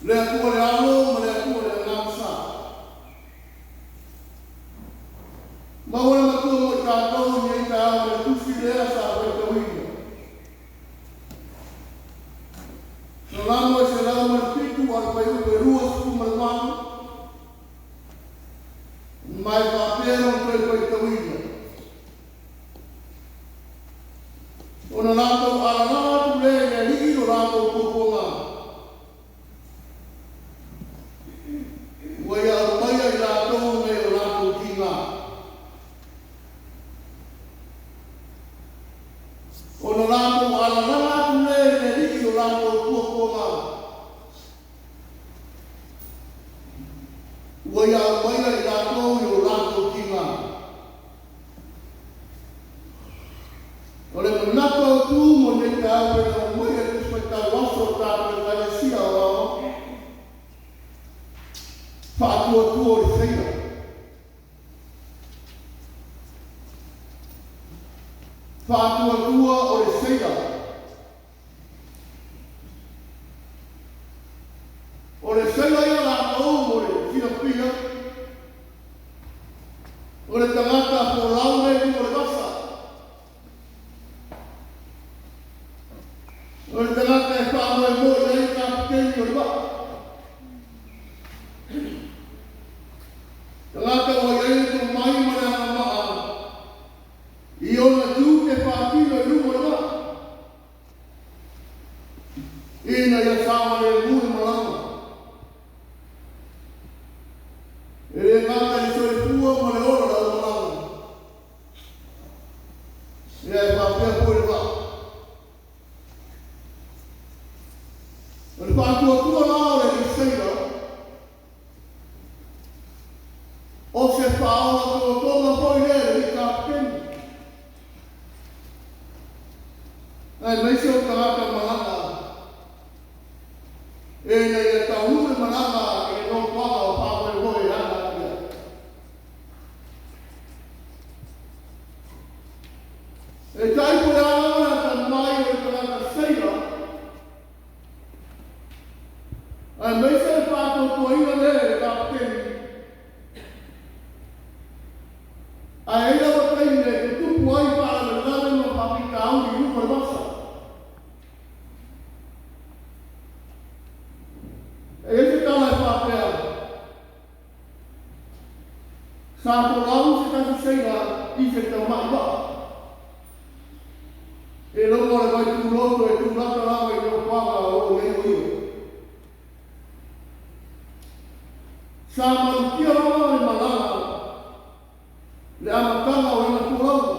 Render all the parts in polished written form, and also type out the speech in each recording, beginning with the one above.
Le Atua le Alo ma le Atua le Agaga Sa. Maua le Matua mo i tatou i lenei taeao ma le Tusi lea sa faitauina. Salamo e 107 a le fuaiupu e 28, ma e faapea ona toe faitauina. Ona latou alalaga atu lea i le Alii lo latou puapuaga, ua ia aumaia i latou nai o latou tiga. Ona latou alalaga atu lea i le Alii lo latou puapuaga, ua ia aumaia i latou i o latou tiga. O le manatu autu mo lenei taeao pei ona aumaia i le Tusi Faitau Aso a le tatou Ekalesia Aoao, Faatuatua o le Seila. Faatuatua o le Seila. O le seila ia latou mo le silafia, o le tagata folau lea i luga o le vasa. O le tagata e faamoemoe i ai le kapeteni o le vaa. Tagata ua i ai le tomai ma le agavaa i ona tiute faatino i luga o le vaa, ina ia saogalemu le malaga. E le gata i le soifua ma le ola o le aumalaga, ia e faapea foi le vaa. O le faatuatua la o le alii seila, o se faaola totoga foi lea i le alii kapeteni, aemaise o tagata malaga ina ia taunuu le malaga i le nofoaga o faamoemoe e aga atu i ai. E tai po o le a lava le atamai o le tagata seila, aemaise le faatuatuaina lea e le kapeteni, ae ai lava taimi e tutupu ai faalavelave ma faafitauli i luga o le vasa. E i ai se tala e faapea, sa folau se tasi seila i se tamai vaa. E logo o le vai tuloto e tulata lava i nofoaga o lo o i ai o ia. Sa malutia lava le malaga le amataga o lana folauga.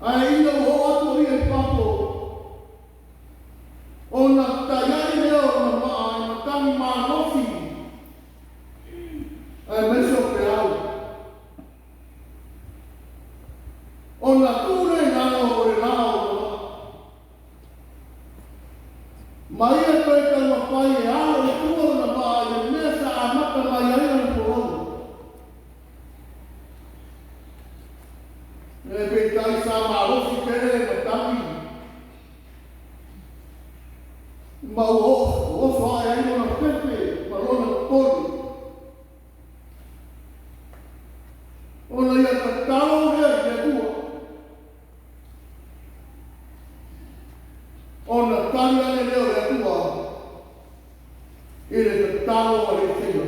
Ae ina ua oo atu o ia i fafo, ona taiai lea o lona maa e matagi malosi aemaise o peau. Ona tuu lea i lalo o le la o lona maa. Ma ia toe taumafai e alo i tua lona maa i le mea sa amata mai ai lana folauga. E peitai sa malosi tele matagi ma ua oso ae ai lona fefe ma lona popole. Ona ia tatalo lea i le Atua. Ona tali ane lea o le Atua i le tatalo a le seila.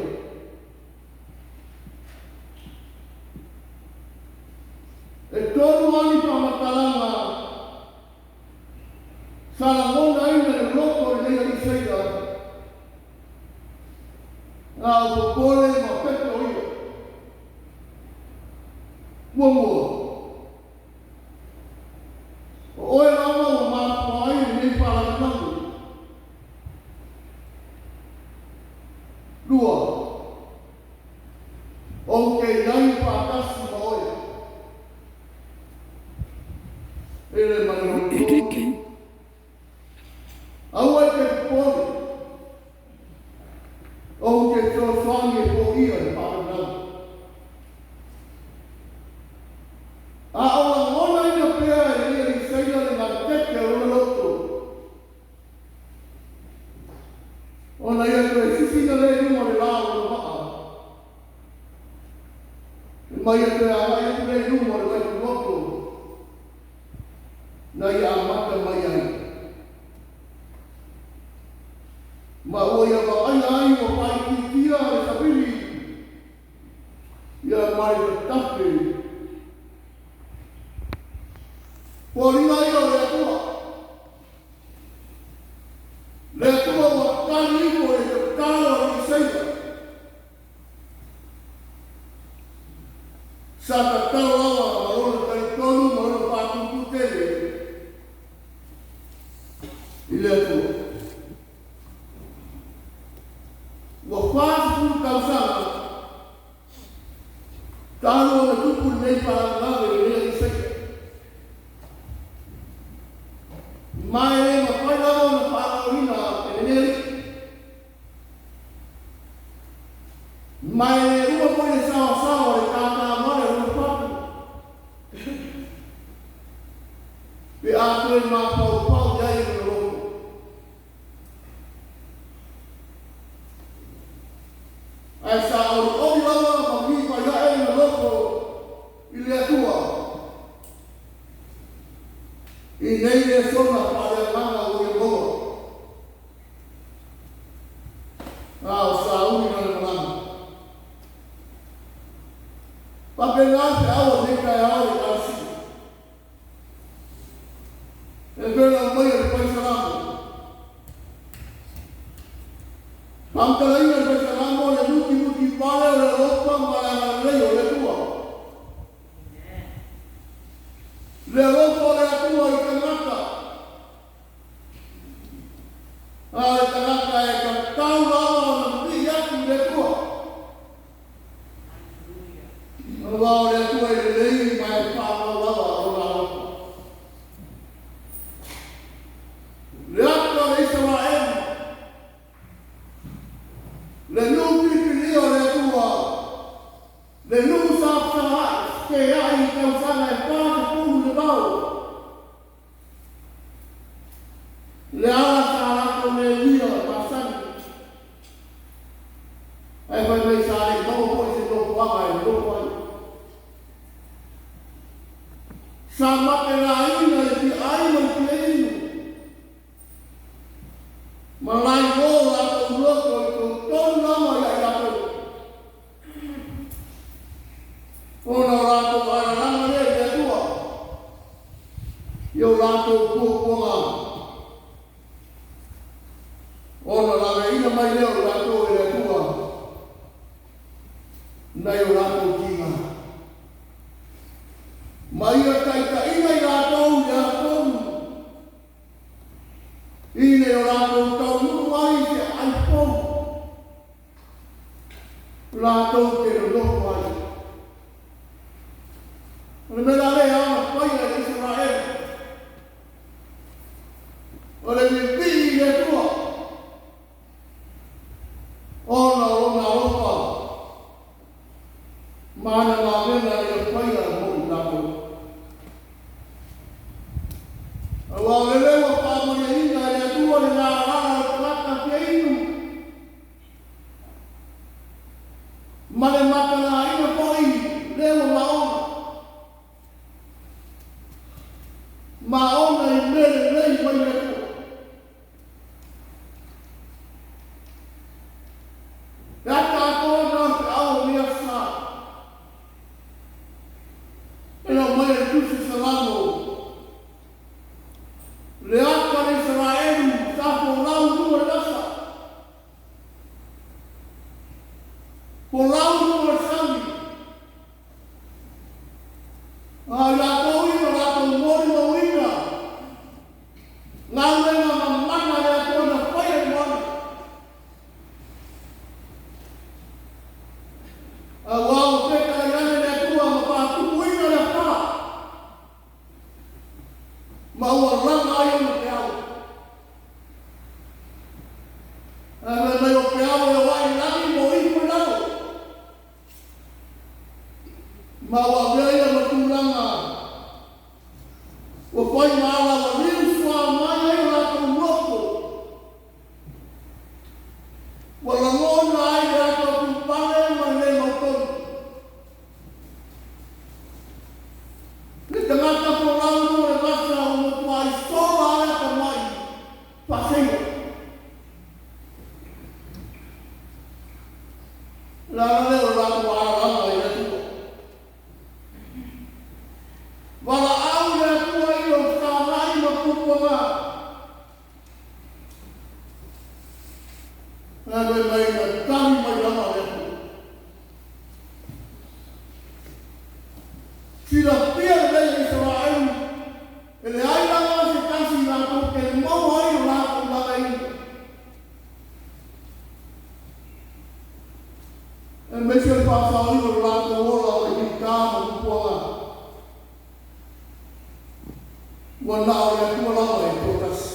E tolu lava ni faamatalaga sa lagonaina i le loto o lenei alii seila, a o popole ma pepe o ia. Muamua, o oe lava ua mafua ai lenei faalavelave. Lua, ou te i ai faatasi ma oe. E le ma le aua e te popole, ou te fesoasoani e foia le faalavelave. A o lagonaina pea e lenei alii seila le gatete o lona loto. Na ia amata mai ai. Ma ua ia vaaia ai ua faaitiitia le savili ia ma le tatafe. Foliga ia o le Atua. Le Atua ua tali ifo i le tatalo a Isaia. Sa tatalo lava ma lona talitonu ma lona faatutu tele i le Atua. Ua 40 tausaga talu ona tupu lenei faalavelave i lenei Isaia. Ma e le mafai lava ona faagaoina e lenei alii. Ma e le uma foi le saoasaoa o le tātāvale o lona fatu. Pe a toe mafaufau i ai lona loto. Ae sa olioli lava ma migifai ae lona loto i le Atua i nei lesona faaleagaga ua ia maua. A o sauni lana malaga. Faapena se ao o lenei taeao i le Ekalesia. E pei ona aumaia i le Pai Salamo. Faamatalaina i le Pai Salamo le mutimuti vale o le alofa ma le agalelei o le Atua. Le alofa o le Atua i tagata. A o le tagata e tatau lava ona pipii atu i le Atua. Aua o le Atua e lelei ma e faamau lava lona alofa. Le ata o le Isaraelu, le nuu filifilia o le Atua, le nuu sa fesagai i tausaga e 40 le vao, le ala sa latou le uia masani, ae fai mai sa le i maua foi se nofoaga e nonofo ai. Sa matelaina le fia ai ma le fia inu, ma lailō latou loto i totonu lava ia i latou. Ona o latou alalaga lea i le Atua, i o latou puapuaga, ona laveaiina mai lea o i latou e le Atua nai o latou tiga. Ma ia taitaiina i latou i le alatonu, ina ia o latou taunuu ai i se aai fou, latou te nonofo ai. O le mea la lea e ao ona faia e le Isaraelu, o le pipii i le Atua, ona o lona alofa ma ana vavega ia faia mo i latou. Aua o lele ua faamalieina e le Atua le lagalaga o le tagata fia inu, ma le matalaina foi lea ua maona. Maona i mea lelei mai le Atua. E ata atoa na o se ao o lenei aso sa. E lau mai e le Tusi Salamo, le ata o le Isaraelu sa folau i luga o le vasa. Folau i luga o le sami. A o i latou ia na latou molimauina galuega mamana a le Atua na faia i moana. Aua ua fetalai ane le Atua ma faatupuina le afa, ma ua laga ai ona peau. Ae fai mai o peau e o ae i lagi ma o ifo i lalo. Ma ua avea ia ma tulaga ua fai ma ala ua liu sua mai ai o latou loto. Ua lagona ai le ata o tupale ma le lē mautonu. Le tagata folau i luga o le vasa ua matua Ua na o le Atua lava e toatasi.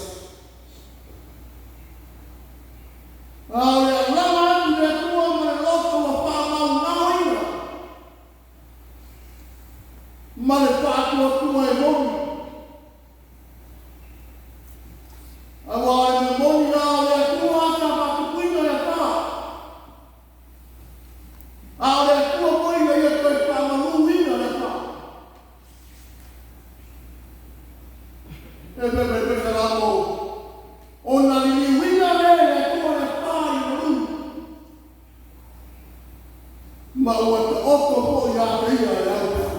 A o le alaga atu i le Atua ma le loto ua faamaugaoina ma le faatuatua e moni. Aua o le mea moni la o le Atua sa faatupuina le afa, a o le Atua foi na ia toe faamaluina le afa. E fai mai foi Salamo, ona liliuina lea e le Atua le afa i malu, ma ua taoto foi ia te ia le aupeau.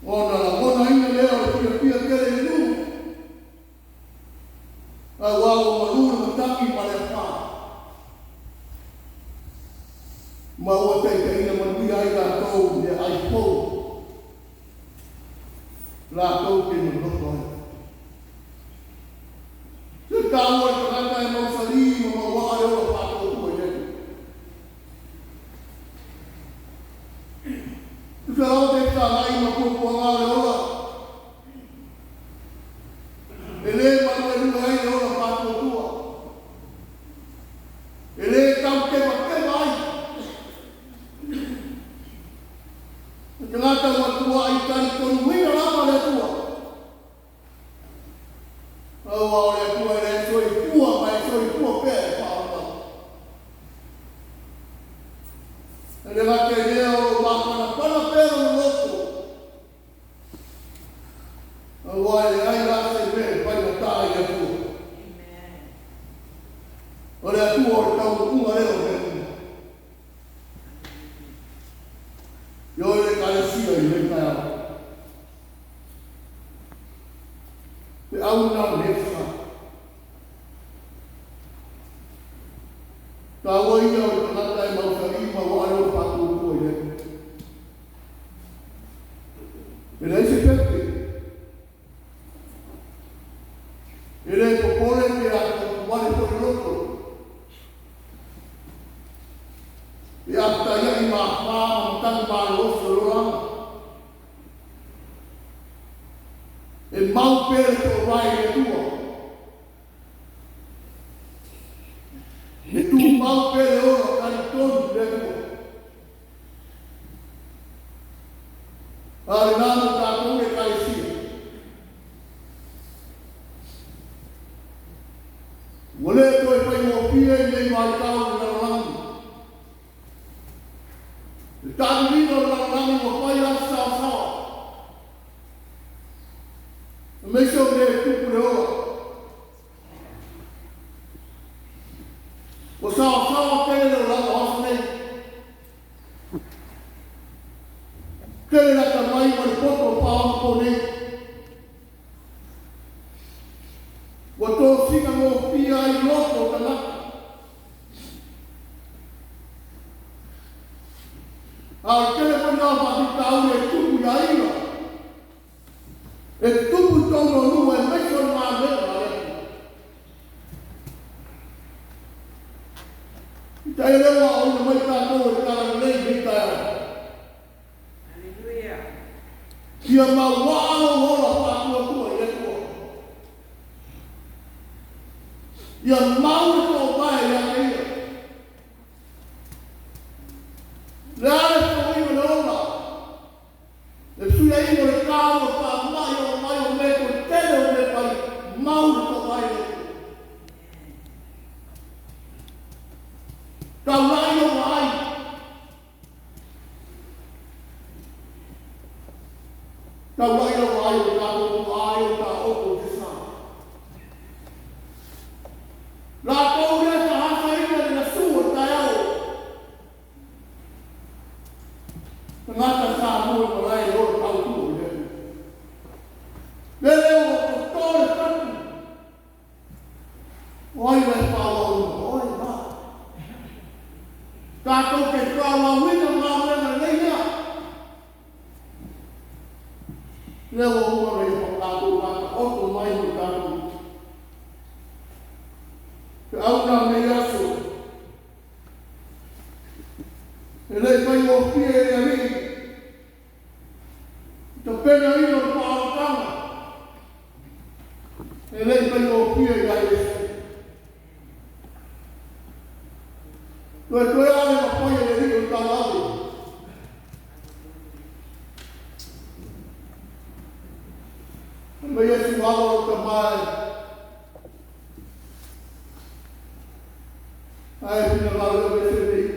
Ona lagonaina lea o le fiafia tele i le nuu, aua ua malu le matagi ma le afa, ma ua taitaiina manuia ai latou i le aai fou latou te nonofo ai. Se taua le tagata e mausali ma mauaa le ola faatuatua i le Atua. Tusa lava pe fesagai ma puapuaga o le ola, e le maluelue ai le ola faatuatua, e le tautevateva ai. Le tagata ua tuai talitonuina lava le Atua, aua o le Atua e le soifua ma e soifua pea e faaoga. E le gata i lea o lo o mapanapana pea lona loto, aua e leai la se mea e faigata i le Atua. O le Atua o le taunuuga lea o mea uma. Ioe le Ekalesia i lenei taeao. Feau lena o lenei aso Sa. Taua ia o le tagata e mausali ma ua le ola faatuatua i le Atua. E leai se pepe. E le popole pe atuatuvale foi le loto. E atutaiai ma afa ma matagi malolosi o le olaga. E mau pea le toovae i le Atua. E tumau pea le ola talitonu i le Atua. A o lena mo tatou le Ekalesia. Ua le toe faigofie i lenei vaitau i le lalolagi. Le taamiliga o le lalolagi ua fai lava si saosaoa. Aemaise o mea e tupu i le ola. Ua saosaoa tele le olaga o aso nei. Tele le atamai ma le poto faaonaponei. Ua tosina gofie ai loto o tagata. A o le tele foi lena o faafitauli e tupu i aiga, e tupu i totonu o nuu aemaise o le galuega a le Atua. Peitai o lea ua aoaoina mai tatou e le Talalelei i lenei taeao. Ia mauaa lou ola faatuatua i le Atua. Ia mau le toovae ia te Ia. Le a le feoaiga o le ola, le fesuiaiga o le tau, o faamai o mai o mea toe tele o mea fai, mau le toovae i le Atua. Taulai lou vaai. Taulai lau vaai o tatou tuaa e o taoto i se sa. Latou lea sa asaina le gasu o le taeao. Tagata sa mua i malae i le ola tautua i le Atua. Le lea ua toto le fatu. O ai la e faaauauina? O oe la. Tatou te faaauauina galuega lelei lea. Lea ua uma ona ia tatou faataoto mai mo tatou. Feau na o lenei aso. E le i faigofie e le Alii Tapenaina o le faaolataga e le i faigofie ia Iesu. Toetoe lava le mafai e le Alii o le tala ave. Fai mai Iesu, alo lou tama e, ae finagalo e aveese lenei i'a.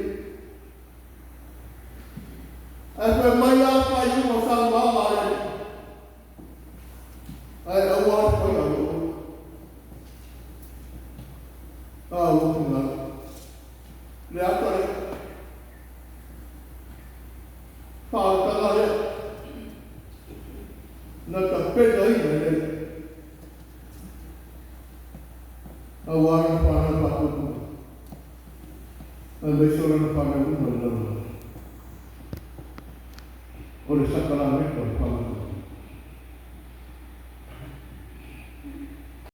Ae fai mai la le faaiuga o saunoaga a le Alii, ae aua le faia lou a ua finagalo. Le ata lea, faaolataga lea, na tapenaina e le Alii aua lana fanau faatautupu, aemaise o lana fanau uma i le lalolagi. O le sakalameta o le.